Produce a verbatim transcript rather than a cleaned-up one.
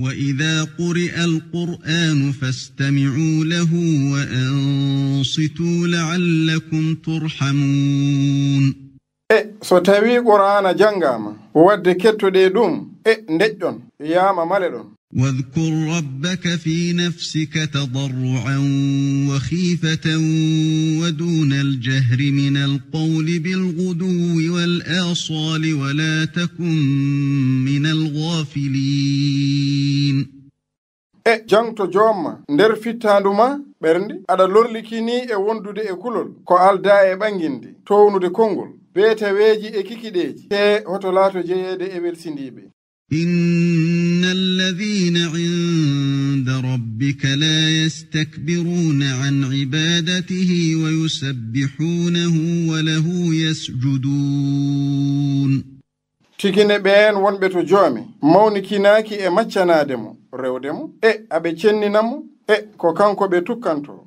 وإذا قرئ القرآن فاستمعوا له وأنصتوا لعلكم ترحمون. E so tawii Qur'aana janngaama, wadde kettoɗee ɗum, e ndeƴƴon, yaama maleɗon. واذكر ربك في نفسك تضرعا وخيفة ودون الجهر من القول بالغدو والآصال ولا تكن من الغافلين. E jaŋto joomma nder fittaandu ma ɓernde, aɗa lorlikinii e wondude e kulol, ko aldaa e ɓaŋginde, townude konngol, beetaweeji e kikiɗeeji, tee hoto laato jeyeede e welsindiiɓe. إن الذين عند ربك لا يستكبرون عن عبادته ويسبحونه وله يسجدون. Tigi ne ɓeen wonɓe to Joomi, mawnikinaaki e maccanaade mo, rewde mo, e aɓe cennina mo, e ko kanko ɓe tukkanto.